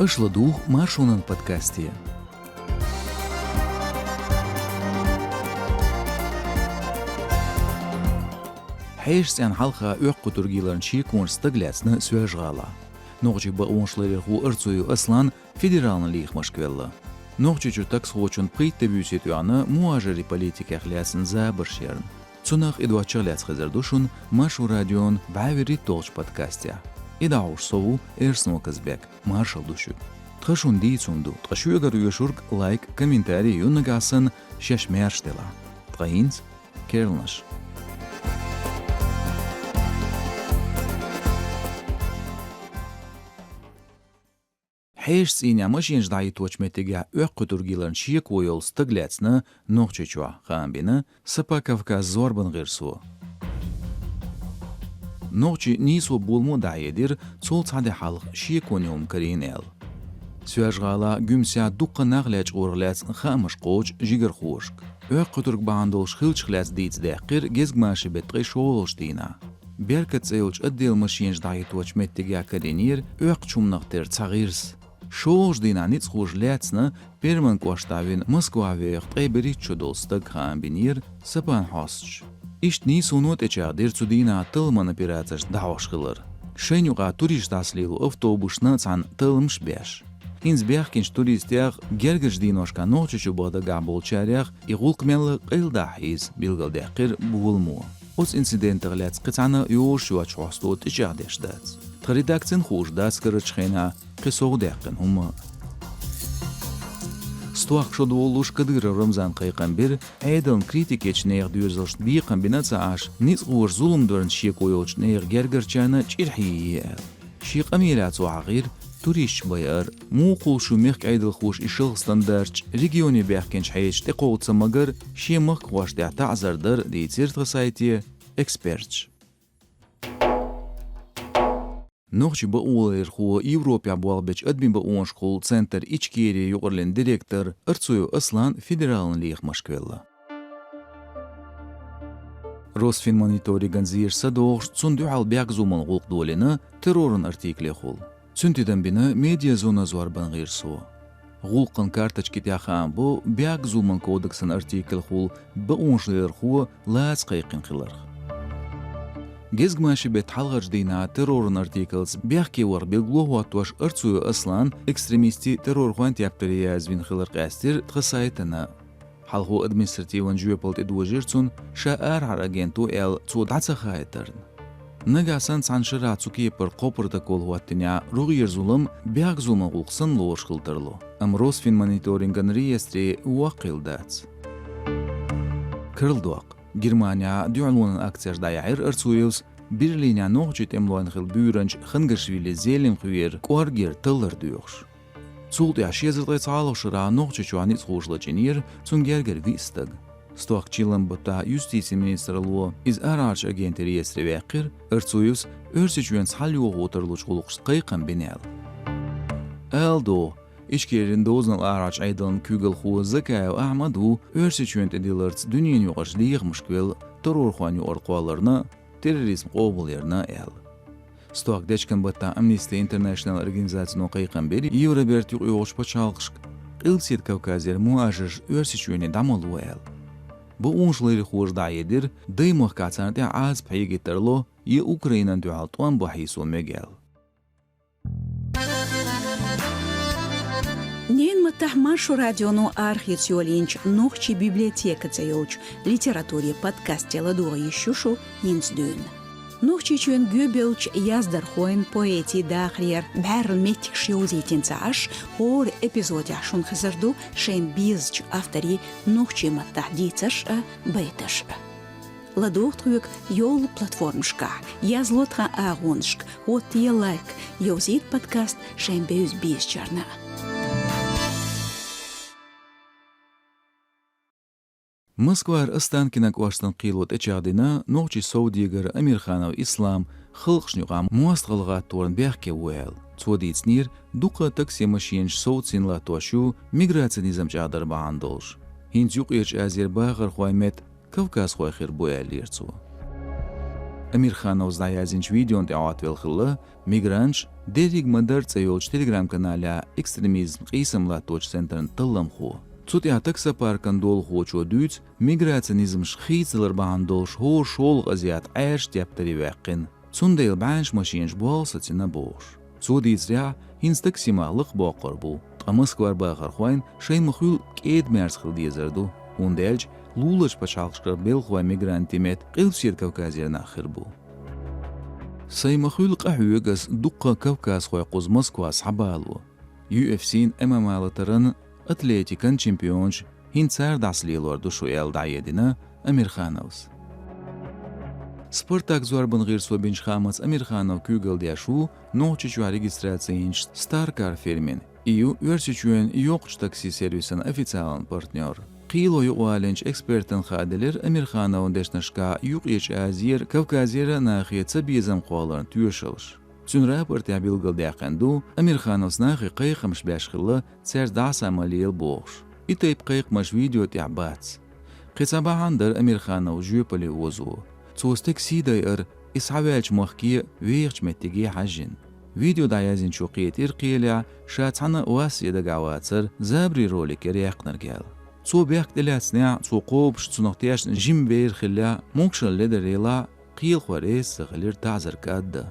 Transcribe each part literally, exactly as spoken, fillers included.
Аша ладугӀу Маршонан подкасте. Хьежа цӀен хьалха оьккхуьйтург йилларан шеконаш стаг лаьцна Соьлжа-ГӀалахь. Нохчийн бакъонашларъярхо Арцуев Аслан федеральни лехамашка велла. Нохчийчу таксхочун пхийтта буьйса тӀехьа мухӀажарийн политикех лаьцна забарш ярна. Цунах, и доцчух лаьцна хезар ду шуна Маршо радион бӀаь вуьрхӀитталгӀачу подкастехь. И дӀахьош со ву Эрсанов Казбек. Маршалла ду шуьга. Тхан шуна дийца хӀума ду, ткъа шуьгара оьшург лайк, комментарий ю, нагахь санна шаьш маьрша делахь. Ткъа хӀинца керланаш. Хьежа цӀийнехь машенаш дӀахӀитточу меттигехь оьккхуьйтург йилларан шеко йолу стаг лаьцна Нохчийчохь, хаам бина Сапа Кавказ зорбан гӀирсо. Нохчийн нийсо боламо дӀахьедира, цул цхьа де хьалха шеконе хӀума карийна аьлла. Соьлжа-ГӀалахь, Гуьмсехь дуккха нах лечкъорах лаьцна хаамаш кхочу жигархошка. Оьккхуьйтург бахьана долуш хиллачух лаьцна дийца даьккхира гезгмашин беттан ткъе шолгӀачу дийнахь. Беркат цӀе йолчу отделан машенаш дӀахӀитточу меттигехь карийнера оьккхучу хӀуманах тера цхьа гӀирс. ШолгӀачу дийнахь ницкъахоша лаьцна Перман кӀоштахь вина Москвахь веха ткъе берхӀитта шо долу стаг, хаам бинера Сапан хьосташа. Иштта нийсоно тӀечӀагӀдира цу дийнахь талламан операцеш дӀахьош хилар. Шайна юкъахь туристаш дӀасалело автобусашна цхьаьна талламаш беш. ХӀинца баьхкинчу туристех, гергарчу деношкахь Нохчийчу баха дагахь болчарех и гӀуллакх мелла къайладахьа хьийза билгалдаьккхира боламо. Оцу инцидентах лаьцна кхин цхьана йозуш йоцчу хьосто тӀечӀагӀдеш дац. Тхан редакцина хууш дац карарчу хенахь кхин совдаьккхина хӀума. Стохка шо долуш Кадыров Рамзана кхайкхам бира, Ӏедална критика ечу нехан доьзалшна бекхам бина а ца Ӏаш, ницкъахоша зулам дарна шеко йолчу нехан гергарчарна чӀир хьийзае аьлла. Шен къамелехь цо хьахийра туристаш байар, муха хуьлуш ю мехкан Ӏедалхоша и шалха стандарташ регионе баьхкинчу хьежа тӀекховда ца магар, шен махкахошна тӀехь таӀзар дар, дийцира тхан сайте эксперташа. Нохчийн бакъонашларъярхо Европехь болх бечу адамийн бакъонашкахула центр Ичкерин юкъараллин директор Арцуев Аслан федеральни лехамашка велла. Росфинмониторинган зераш ца догӀуш, цунна дуьхьал бехкзуламан гӀуллакх долийна терроран артиклехула. Цуьнан тидам бина медиазона зорбан гӀирсо. ГӀуллакхан карточки тӀехь хаам бо бехкзуламан кодексан артиклехула бакъонашларъярхо лаца кхайкхина хиларх. Гезгмашин беттан хьалхарчу дийнахь терроран артиклца бехке варх билгало а хӀоттош, Арцуев Аслан экстремистийн, террорхойн тептаре язвина хилар къаьстира тхан сайтана. Хьалхо административан жоьпалла тӀедожийра цунна, ша арахьара агент ву аьлла, цо дӀа ца хаийтарна. Нагахь санна цхьана шарахь цу кепара кхо протокол хӀоттийнехь, рогӀера зулам бехкзуламан гӀуллакх санна лоруш хила тарло, амма Росфинмониторинган реестре воккха хилла дац. Карладоккху, Германехь дуьхьалонан акцеш дӀаяьхьира Арцуевс, Берлинехь нохчийн тӀемалойн хилла буьйранча Хангашвили Зелимхвера кӀоргера таллар доьхуш. Цул тӀаьхьа ши эзар ткъе цхьалгӀачу шарахь Нохчийчохь ницкъахоша лачкъийнера цунна гергара виъ стаг. Стохка чиллан баттахь юстицин министралло иза арахьарчу агентийн реестре ваьккхира, Арцуевс Оьрсийчоьнца хьал йохо тарлучу гӀуллакхашна кхайкхам бина аьлла. Ала догӀу, Ичкерин дозанал арахьарчу Ӏедалан куьйгалхо Закаев Ахьмад ву Оьрсийчоьнна тӀедилларца дуьненаюкъарчу лехамашка велла, террорхойн юкъара кхолларна, терроризм къобалъярна аьлла. Стохка дечкен баттахь Amnesty International организацино кхайкхам бира Евробертан юкъайогӀучу пачхьалкхашка, Къилбаседа Кавказера мухӀажарш Оьрсийчоьне дӀа ма ло аьлла. Бакъонашларъярхоша дӀахьедира, даймахкахь царна тӀехь Ӏазап хьегийта тарло, я Украинана дуьхьал тӀом бан хьийсо мега аьлла. Ненан маттахь Маршо радионо арахеца йолийначу «Нохчийн библиотека» цӀе йолчу литературин подкасте ладогӀа йиш ю шу хӀинца дуьйна. Нохчийчоьнан гоьбевллачу яздархойн, поэтийн дахарера бӀаьрла меттигаш йовзийтина ца Ӏаш, хӀора эпизодехь шуна хезар ду шайн безачу авторийн нохчийн маттахь дийцарш а, байташ а. ЛадогӀа тхоьга йолу платформашкахь, язло тхан агӀонашка, хӀоттае лайк, йовзийта подкаст шайн бевза безачарна. Москвара Останкино кӀоштан кхело тӀечӀагӀдина нохчийн совдегар Амирханов Ислам халкъашна юкъахь мостагӀалла гӀатторна бехке ву аьлла. Цо дийцинера, дукха такси машенаш совцийна латтош ю миграцин низам чӀагӀдар бахьана долуш. ХӀинца Юккъерчу Азера бахархойн метта кавказхой хир бу, аьллера цо. Амирхановс дӀаязйинчу видеона тӀе Ӏоттавелла хилла мигранташ, «Дерриг ма-дарра» цӀе йолчу Telegram-каналехь экстремизм къийсам латточу центран талламхо. Цу тӀехь таксопаркан долахочо дуьйцу миграцин низамаш хийцадалар бахьана долуш хӀора шолгӀа азиат Ӏаьржа тептаре ваьккхина. Цундела бӀеннаш машенаш болх сацийна бохуш. Цо дийцарехь, хӀинца такси мах лакхабоккхур бу, ткъа Москвара бахархойн шайн ма-хуьллу кӀеда-мерза хила дезар ду, хӀунда аьлча луларчу пачхьалкхашкара белхалой мигрантийн метта Къилбаседа Кавказера нах хир бу. Сайн ма-хуьллу къа хьоьгу ас дуккха кавказхой кхуза Москва схьабало. Ю эф си-н, М М А латаран, атлетикан чемпионаш, хӀинца цара дӀасалелор ду шу, аьлла дӀахьедина Амирхановс. «Спартак» зорбан гӀирсо бинчу хаамца Амирханов куьйгалла деш ву Нохчийчохь регистраци йинчу «Старкар» фирмин. И ю Оьрсийчоьнан йоккхачу такси сервисан официалан партнер. Кхело юкъавалийначу экспертана хааделира Амирхановн дешнашкахь Юккъерчу Азера, Кавказера нахе цабезам кхолларан тоьшаллаш. Цуьнан рапортехь билгалдаьккхина ду, Амирхановс нахе кхайкхамаш беш хилла, цаьрца дӀасама лела бохуш. И тайпа кхайкхамаш видео тӀехь бац. Кхин цхьа бахьана дара Амирхановн жоьпалле озо. Цо стеган сий дайара, и схьаваьллачу махке, вехачу меттиге хьаьжжина. Видео дӀаязйинчо кхетира кхелехь, ша цхьаьна вас е дагахь вацара, забарийн ролик яра яьккхинарг аьлла. Цо бехк тӀелаьцнехь, цо кхобуш цунах тешна жима бер хиллехь, могушалла ледара елахь, кхелахой реза ца хилира таӀзар кӀаддан.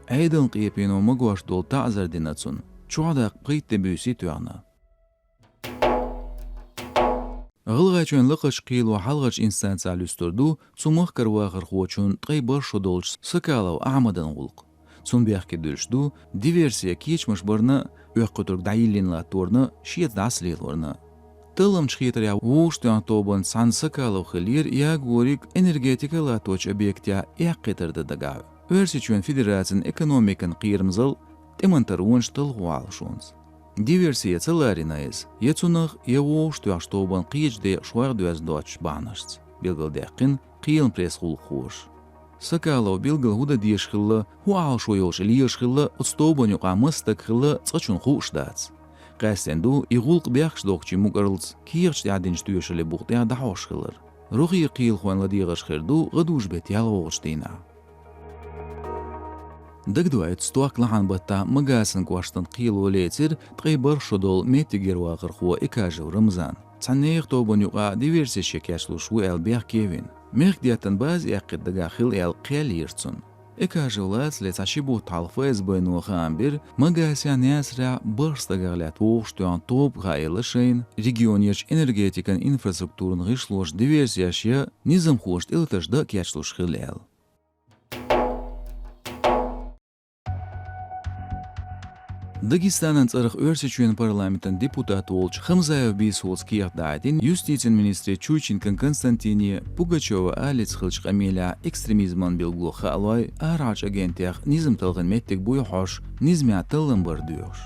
Ӏедалан къепено магош долу таӀзар дина цунна, чохь даккха пхийтта де-буьйса тоьхна. ГӀалгӀайчоьнан лакхарчу кхело хьалхарчу инстанцехь луьстур ду цу махкара вахархочун ткъе бархӀ шо долчу Сокалов Ахьмадан гӀуллакх. Цунна бехке дуьллуш ду диверсия, кечамаш барна, оьхкуьйтург дӀайиллина латторна, шеца дӀасалелорна. Талламчу хетарехь вовшахтоьхначу тобанца цхьаьна Сокалов хиллера ягориг энергетика латточу объектехь эккхийтар дан дагахь, Оьрсийчоьнан Федерацин экономикан кхерамзалла тӀеман таронаш талхо Ӏалашонца. Диверсия ца ларийна иза, я цунах, я вовшахтоьхначу тобанан кхечу декъашхойх доьзна доцучу бахьанашца, билгалдаьккхина кхелан пресс-гӀуллакххоша. Сокалов билггал хӀун дан дезаш хилла, хӀун Ӏалашо йолуш лелаш хилла, оцу тобанна юкъахь маса стаг хилла, цкъачунна хууш дац. Къаьстина ду и гӀуллакх бехкаш дохкучийн мукӀарлаца кехаташ тӀехь динчу тоьшаллин бух тӀехь дӀахьош хилар. Рохе кхелахойн ладегӀарш хир ду гӀадужу-беттан ялхолгӀачу дийнахь. Дагадоуьйту, стохка лахьан-баттахь Магасан кӀоштан кхело лецира ткъе бархӀ шо долу меттигера вахархо Экажев Рамзан. Цхьана нехан тобанна юкъахь диверсеш ян кечлуш ву аьлла бехке а вина. Мехкдаьттан база эккхийта дагахь хилла аьлла кхел йира цунна. Экажев лацале цхьа ши бутт хьалха ФСБ-но хаам бира, Магасехь, Наьсарехь бархӀ стагах лаьтта вовшахтоьхна тоба хаийла шайна, регионерчу энергетикан инфраструктуран гӀишлоша диверсеш ян, низамхоша тӀелатарш дан а кечлуш хилла аьлла. Дагестанан цӀарах Оьрсийчоьнан парламентан депутат волчу Хамзаев Бийсолас кехат дахьийтина юстицин министре Чуйченкон Константине, Пугачёва Алица хиллачу къамелехь экстремизман билгало хаалой, арахьарчу агентех низам талхийна меттиг буй хьожуш, низамехь таллам бар доьхуш.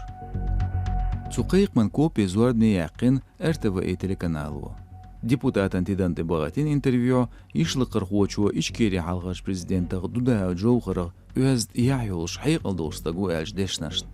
Цу кхайкхаман копи зорбане яьккхина Р Т В И телеканало. Депутатан тидам тӀе бахийтина интервьюхь йишлакхархочо Ичкерин хьалхарчу президентах Дудаев Джовхарах оьзда яхь йолуш, хьекъал долуш стаг ву аьллачу дешнашна.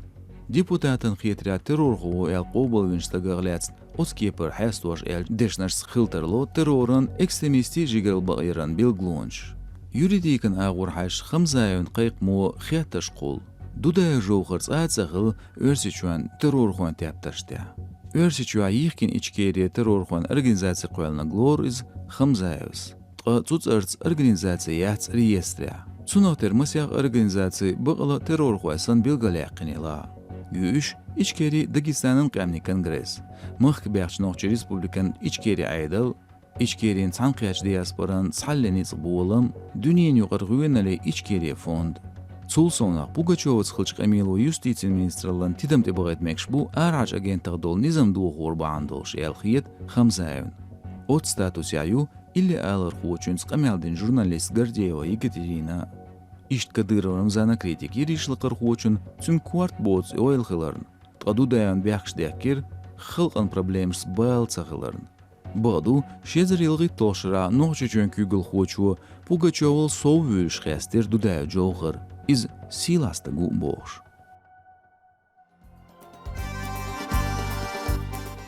Депутатан хетарехь террорхо ву аьлла къобалвинчу стагах лаьцна оцу кепара хьестош аьллачу дешнашца хила тарло терроран, экстремистийн жигаралла бакъъяран билгалонаш. Юридикан агӀор хьаьжча, Хамзаевн кхайкхамо хеттарш кхуллу. Дудаев Джовхар цкъа а ца хилла Оьрсийчоьнан террорхойн тептарш тӀехь. Оьрсийчохь йихкина Ичкерин террорхойн организаци кхоьллинарг лору иза Хамзаевс. Ткъа цу цӀарца организаци яц реестрехь. Цунах тера масех организаци бакъала террорхой санна билгалъяьккхина елахь. Ю уьш Ичкерин, Дагестанан къаьмнийн конгресс, махка баьхначу Нохчийн Республикан Ичкерин Ӏедал, Ичкерин цхьаьнакхеттачу диаспоран цхьаллин ницкъ болам, дуьненаюкъара гӀоьналлин Ичкерин фонд. Цул совнаха, Пугачёваца хиллачу къамело юстицин министраллан тидам тӀе бахийта мегаш бу арахьарчу агентах долу низам дохор бахьана долуш аьлла хета Хамзаевна. Оцу статусехь ю иллиалархочуьнца къамел дина журналист Гордеева Екатерина. Иштта Кадыров Рамзана критика йира йишлакхархочун цуьнга корта боцу ойла хиларна, ткъа Дудаевн бехкаш дехкира халкъан проблемашца бала ца хиларна. Бакъду, ши эзар ялхитталгӀачу шарахь Нохчийчоьнан куьйгалхочо Пугачёвал сов вуьйлуш хестира Дудаев Джовхар, иза сийлахь стаг ву бохуш.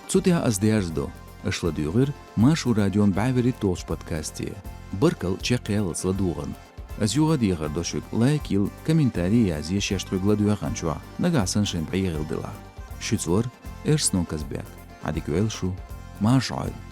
Цу тӀехь ас дерзадо. Аша ладуьйгӀира Маршо радион бӀаьвери итталгӀачу подкасте. Баркалла чекхъяллалц ладугӀарна. Аз юха дехар до шуьга, лайк йилла, комментарий язъе шоашта хьоьга ладоьгӀанчоа, нагахь санна шайна дӀайигӀийла делахь. Шуьца вара Эрсанов Казбек. Ӏадика йойла шу, марша Ӏойла.